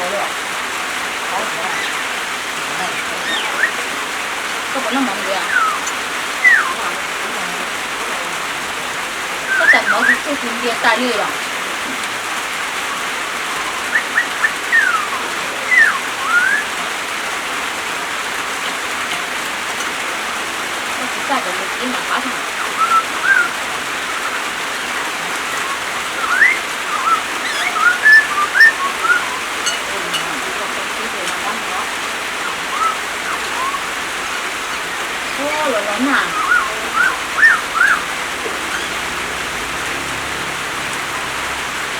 Koj puas noj mov ntiav? Koj tais mov tsis tseg tsis ntiav tas li yom? Koj tsis txaj cov mus kib mam qab na. Ua los los nag.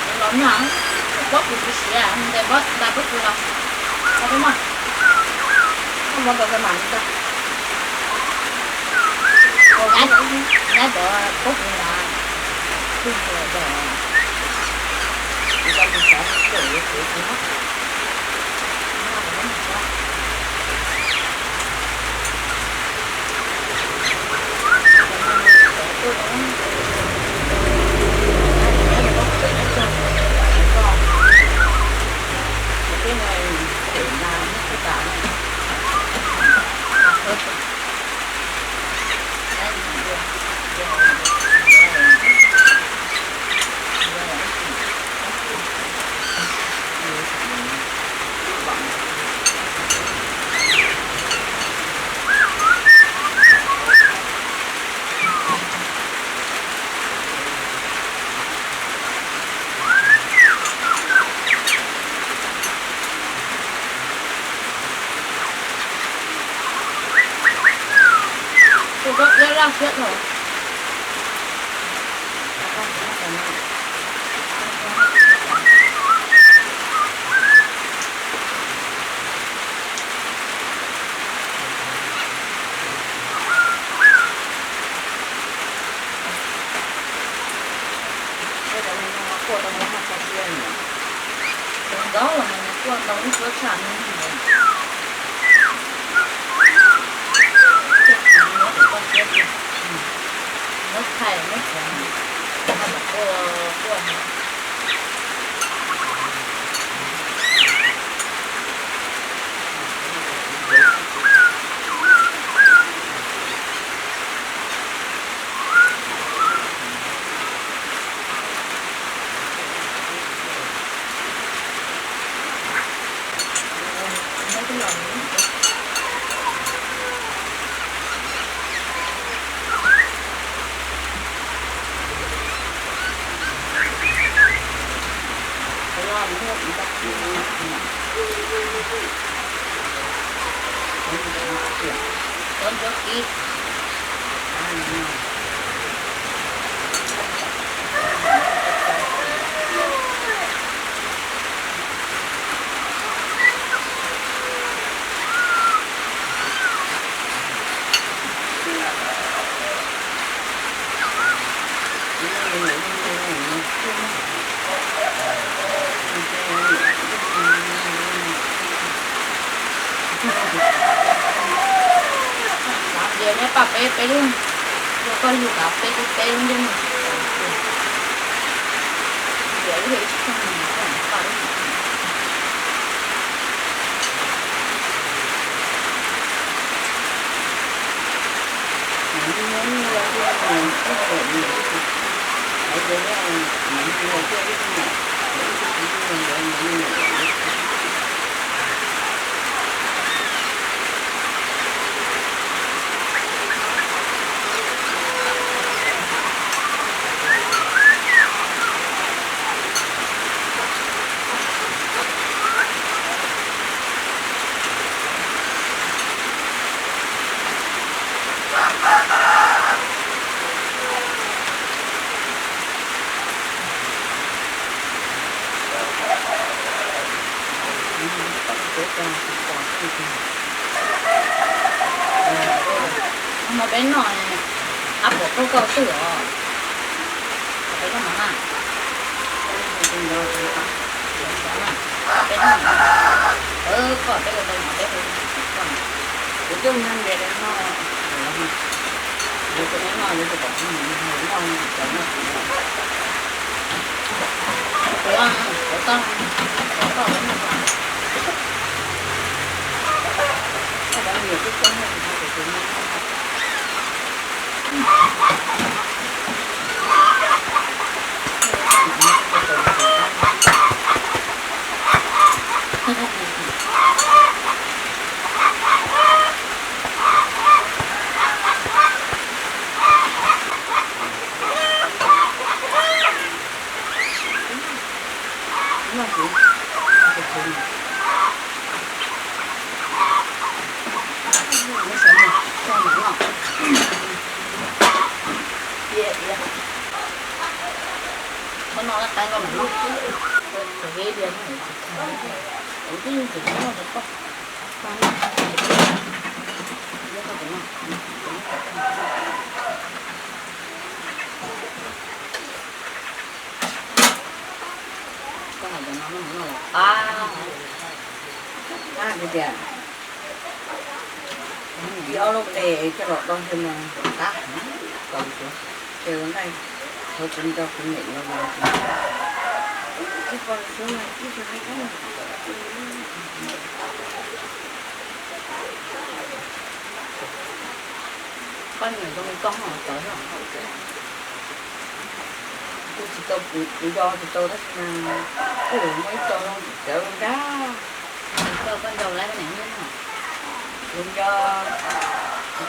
Los los nag, pob kws siav siav, ntes pob ntais pob kws los. Tau peb noj, noj mov tau kawg mam li tau. Nyab cov pob kws ntawd, twb ntsuag tau, tsis tau mus xyov thaum yuav txiav tsis noj. Tus koj iab laj siab dhau. Cov ntawd los mas nws kuaj ntau ib suab tshaj me ntsis. Tej txiv muab cov koj siab tiag, muab thaij muab txiav, ho los quaj quaj no. Tuav ntsuab kib. Ntiav neb paj peb peb lub, yog koj yug kav peb peb peb lub ntiaj no. Ntiav lub ib tsis txog nws paj lub. Hnub no peb noj, ab puas qaug koj xwb os. Peb noj mov na. Peb noj, peb ua tau mov peb hu koj. Kuv twb mus nyob ntiav noj, yuav tus me noj yuav tus pom noj, noj cov noj kuv. Kuv, kuv tau, kuv tau noj. Tias, ob lub qe coj los do xwb mas qab heev, tau suav, ces nqaij, thov kuv nco kuv niam los, ib pog suav mas ib tug hais kab. Poj niam zoo li koj ho txawv, kuv tsis tau, kuv nco tsis tau tab sis mas kuj muaj ib co zoo txawv zoo nkauj. Koj, koj nco lawv niam, kuv nco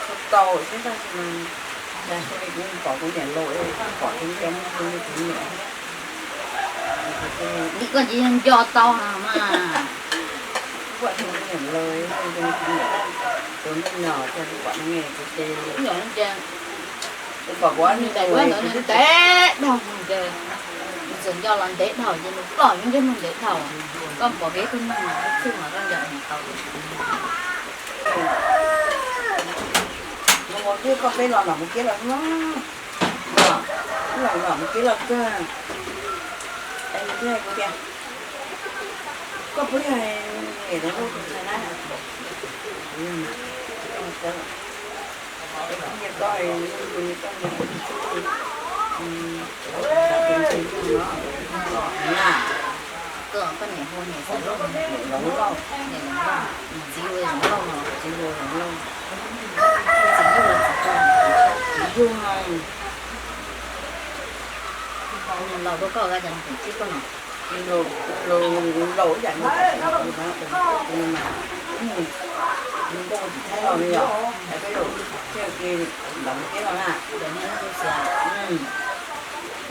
tsis tau thiab tab sis mas cas xyov li kuv pom kuv niam laus, pom kuv nco mus zoo li kuv niam thiab. Nim koj tsis nco tau mas. Kuv pom kuv niam laus zoo li kuv niam, tus me nyuam ces kuv pom ne, kuv ces kuv pom kuv ob niag ntawd ntev dhau ces, nws txawm nco los ntev dhau ces nws ploj ntsej muag ntev dhau. Koj pom kev tug neeg no ib txwm mas koj nco tsis tau. Mus mus twb koj peb los no mus kiab los no, los no mus kiab los kawg. Es nws thiaj hais kuv tias, koj puas yog niam tais Hmoob tus ntxhais na? Kuv yog mas, koj mus txawb lawm. Es kuv yog koj, yog koj niam hu niam Xaiv Lauj, niam Loov Lauj, niam Loov Lauj, txiv hu Loov Lauj no, txiv hu Loov Lauj, txiv yug los txiv tso, txiv yug. Laus dua koj, koj cas nws tseem txib koj no? Laus ib yam nws, nws nkauj tsis thaij los li yom, es peb laus thiaj li ntawd kiag no na.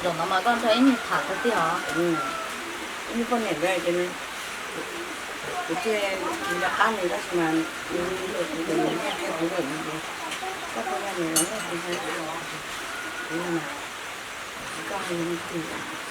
Zaum no mas koj nrog ib niag tham kawg tiag os. Ib niag poj niam ntawd ces kuv thiaj tsis nco qab nws tab sis mas nws, nws niaj qhia kuv lawm ces koj puas yog niam Loov Lauj tus ntxhais? Kuv yog mas, koj yog leej twg?